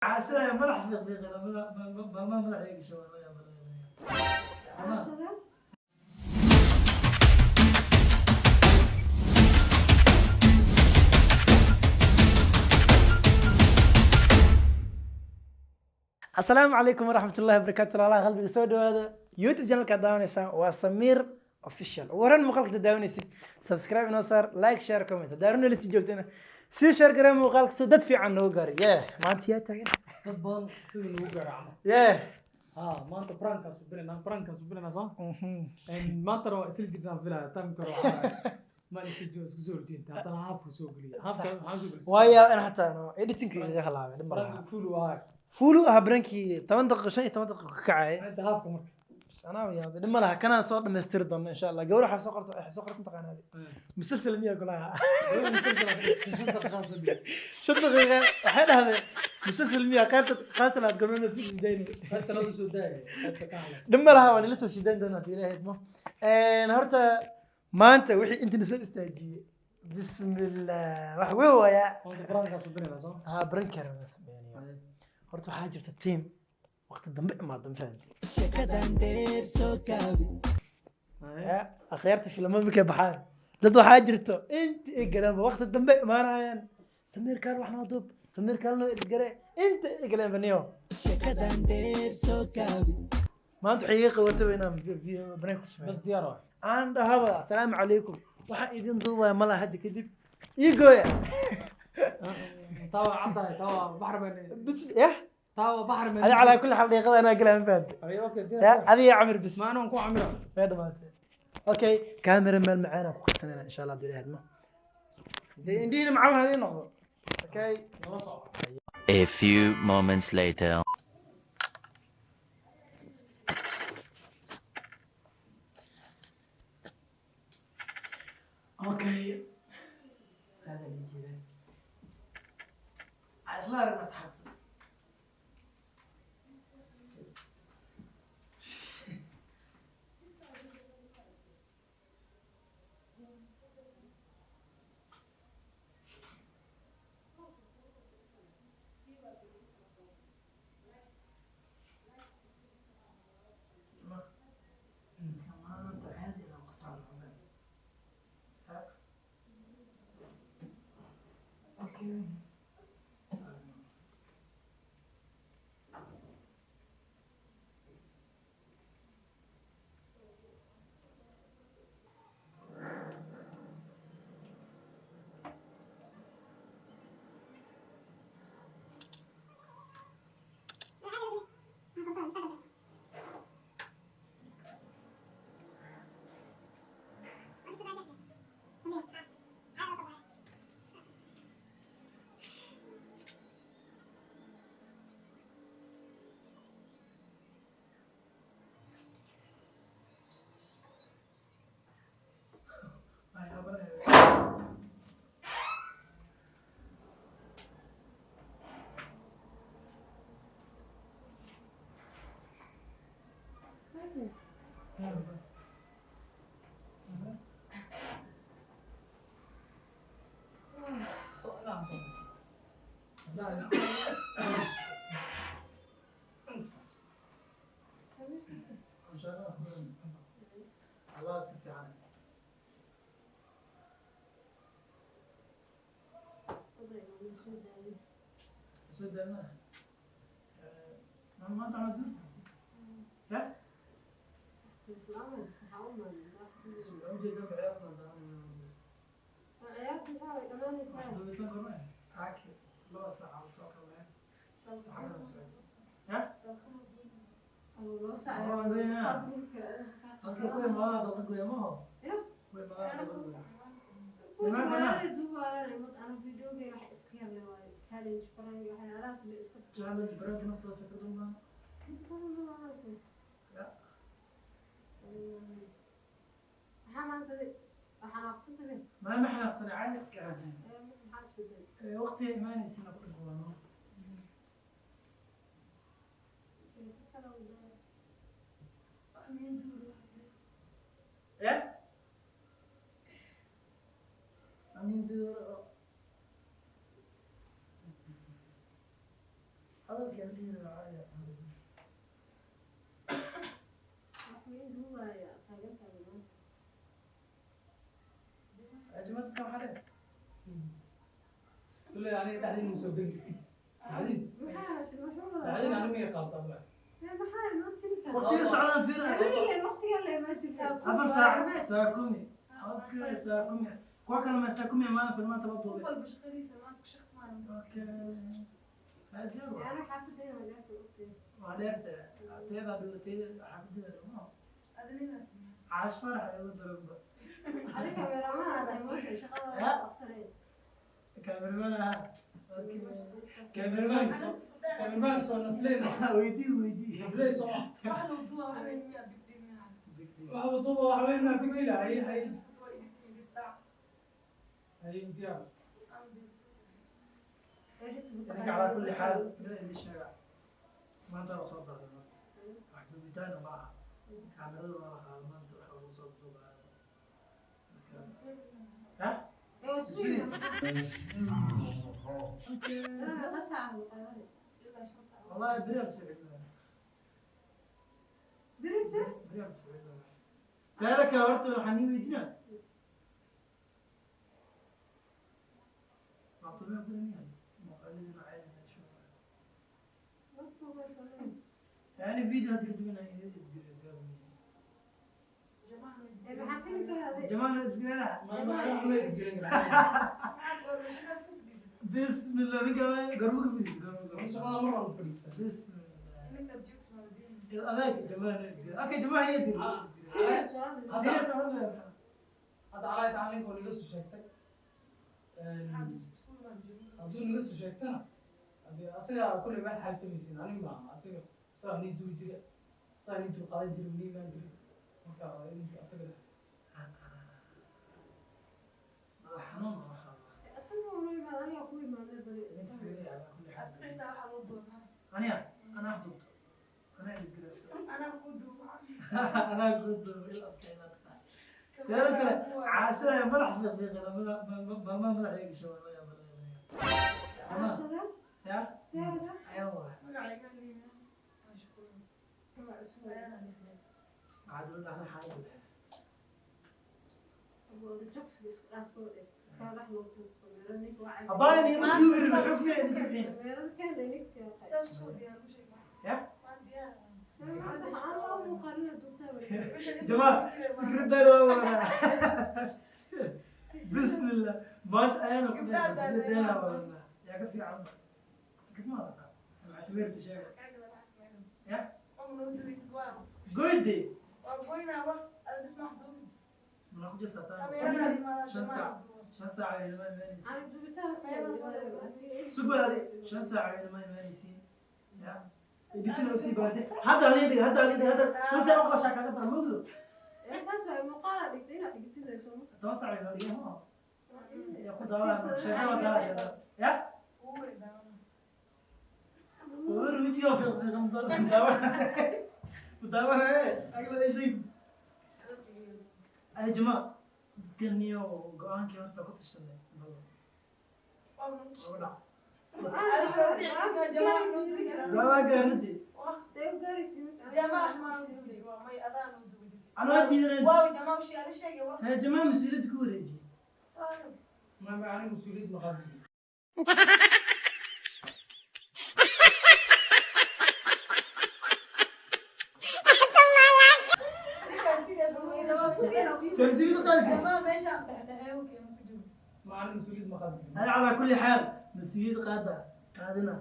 Casha madax fiiqfiiqina maalmaha madax iga gashay waa la yaabaa. Asalaamu calaykum waraxmatullahi wabarakaatu. Walaalaha qalbiga, soo dhawaada YouTube channelka aad daawanaysaan waa Samiir Official. Ugu horreyn muuqaalka aad daawanaysid subscribe inoo saar, like, share, comment. Haddaa run list joogtana sii share garee muuqaalka si dad fiican noogu gaaro. Yeah, maanta yaa taagan? Dad badan sidii lagu gaaro camal. Ha, maanta prankaan subinayna, prankaan subinayna soo. Maantana waa isla jirnaan filaya timeka hore waxaa ma isla jiro isku soo horjeedta, haddana haafku soo geliya, haafka maxaa soo gelisay? Waayo in xataa no editingka iga halaabay dhib ma laha. Pranka full waay. Fuulu ahaa prankii 10 daqiiqo, 15 daqiiqo ka kacay. Inta haafka marka. Anaa yaabay, dhib ma laha, kanaan soo dhamaystiri doona insha Allah. Gawar waxaa soo qorta, waxay soo qorta mataqaanaa musalsal miyaa golaha? Gabar musalsal 5 daqiiqaa soo gelisay. 5 daqiiqa waxay dhahdeen musalsal miyaa, qaybta labaad gabdhona si daynay. Qaybta labaad usoo daaya, qaybta ka hadlaysa. Dhib ma laha, waa nila soo siidayn doonaa haddii Ilaahay idmo. Horta maanta wixii inta nasoo istaajiyey, bismillah, wax weyn waayaa. Maanta prankaan subinayna soo. Haa, prank la sameynaya. Horta waxaa jirta team waqti dambe imaado, ma fahanti? Ya akhyaarta filamada markay baxaan, dad waxaa jirto inta ay galaanba waqti dambe imaanayaan. Samiir kaal wax noo duub, Samiir kaal noo edit gare, inta ay galeenba niyo. Maanta waxay iga qabataba inaan prank ku sameeyo. Bas, diyaar waay. Aan dhahaba asalaamu calaykum, waxaan idin duubaya malaha hadda kadib ii gooya. Taa waa caddahay, taa waa baxar baan. Bis yah. Taa waa baxar baan. Adi calaa kulli xaal dhiiqada anaa galaa, ma fahamte? Ay, okay. Ya. Diyaar. Adiga camir bis. Ma anaan ku camira. Way dhamaatay. Okay, camera meel macaan aan ku qarsanayna insha Allah hadduu Ilaahay idmo. Dee indhihiina macallin hadii noqdo. Okay. Nala soco. A few moments later. Okay. هذا اللي كذا. Isla aragna asxaabta. Maanta caadi inaan qasraan cunay. Okay. Allah iska fiican. Soo daalna. Maanta waxaad duurta? Ya? Ujeedaa ciyaarta duubitaan kormaya. Saaki 2 saac aan soo kalnay. Saacadaas socotay. Ya? Halkii ku imaada dadka goyamaho. Ku imaada dadka goyamaho. Challenge prank naftooda fikrad uma. Ya. Ma xanaaqsanay, caadi iska ahayn. Waqtiga imaanaysina ku dhigwano. Ya? Amiin duur. Hadalka dhihi caadi. Duubaya taagantahay maanta. Ajmadka waxaa leh. Kulley aniga dhexdiin soo geli. Dhexdiin. Maxaa muxuu Dhexdiin wadaa? aniga ma yaqaantaa ma. Maxaa maanta shilkaas? Waqtiga socdaan fiir. Weligeen waqtigan la imaan jirta. 4 saac saakumi. Okay, saakumi. Kuwa kale ma saakumi maanta filmaanta la duubay. Okay. Ana xaafadayda waa dheerta waqtiga. Waa dheerta. Teeda dhow, teeda xaafadeeda dhow. Caash farax ay ugu daranba. Adiga kaameramaan aad tahay maanta shaqada waa qabsanay. Kaameramaan aha. Okay. Cameraman soo cameraman soo nafley ma. Weydii, weydii. Nafley soo ma. Waxa duuba waxa weyn ma big deal hay hay. Hay diyaar. Idinka calaa kulli xaal mida idin sheega. Maanta waa soo daaday maanta. Wax duubitaan ma aha. Kaamirada waa la qaaday maanta, waxa lagu soo duubaa. Ha? Ee suuqa. Okay. Meeqa saac buu qaadanay? والله بريال سعودي. Beri se? بريال سعودي. Teeda kale horta waxaan ii weydiinaa. Macluumaad badan yahay. Muuqaaladii noocyada شو. يعني فيديو هذيك تقول Ee maxaa filimka haday? جماعة تقول Ma ma ma gelin karaa. بسم الله ninka garmuka fidis garmuka. Shaqada mar waan fadhiistaa. بسم الله أذاك جماعة. okay جماعة يدري. Serious waa hadda. serious والله. Hadda calaa tacliinka oo naga soo sheegtay. Hadduu naga soo sheegtana haddii asaga kulley wax xaaltamaysin aniga maaha, asaga saa nii duubi jira, saa nii dul qaadan jira, nii imaan jira, marka idinka asaga leh. madax xanuun waxaa. Asaga uu imaado, aniga ku imaaday badi. idinka fiiriya على كل حال. أنا أنا أحضر أنا اللي أنا كنت teeda kale caashada madax fiiqiiqina maalmaha madax iga gasho. Cashada? Ya. Teeda? Ayaa waay. Waa cusub. Maxaad ula dhahda xaalad? Wada jogsiga iska dhaafo ee kaa dhex noqdo kamerada ninka waa Abbaay niima duubin xukmi idinka fiin. Kamerada keena ninka. Ya. Maanta waxaan loo muuqaalina duubtaa weli. جماعة فكرتنا والله بسم الله maanta ayaan ku fikradeena والله yaa ka fiican fikrad ma wadataa maxaa sameyrta sheega ya goyde mana ku jirsataa 5 saac, 5 saac ay lama imaanaysiin. Aan duubitaan horta Subaadi 5 saac ay lama imaanaysiin ya editin oo sii baade hadda halii hadda halii hadda 10 saac oo qashaa kaga dar mawdu. Ee saas waay muuqaal aad dhigtay inaad dhigtid soo. 10 saac ay noo ma ya ku daawan sheekada daawan ya wejiga fiiqfiiqan daawan daawan agla shay ay jamaa dadkaniyo go-aankii horta ku tashanay go-aanka gaarnadii. See u gaaraysid? Anaa diidanay hee jamaa mas-uuliyadda ku wareejiyey. Ma ma aniga mas-uuliyad ma qaadin. Silsiladu qaadka. Ma aniga mas-uuliyad ma qaadin. على كل حال mas-uuliyad qaada qaadina.